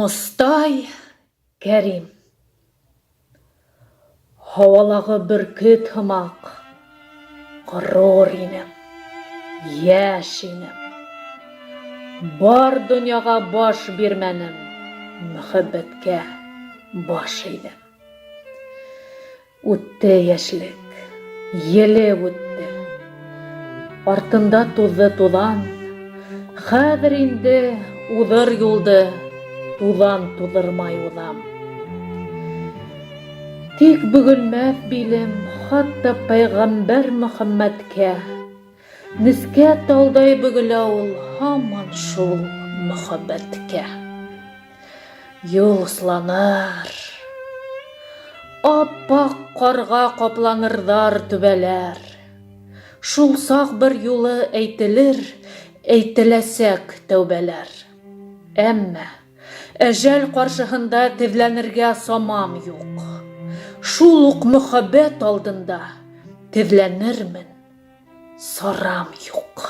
Мостай Кәрим. Һауалағы бөркөт һымаҡ Ғорур инем, йәш инем. Бар донъяға баш бирмәнем, Мөхәббәткә баш эйҙем. Үтте йәшлек, елеп үтте. Артында туҙҙы туҙан. Хәҙер инде уҙыр юлды туҙан туҙырмай уҙам. Тик бөгөлмәҫ билем хатта пәйғәмбәр Мөхәммәткә. Нескә талдай бөгөлә ул һаман шул мөхәббәткә. Юл усланыр. Ап-ак карга капланырдар түбәләр. Шул сак бер юлы әйтелер, әйтеләсәк тәүбәләр. Әмма әҗәл каршыһында тезләнергә самам юк. Шул ук мөхәббәт алдында тезләнермен, сарам юк.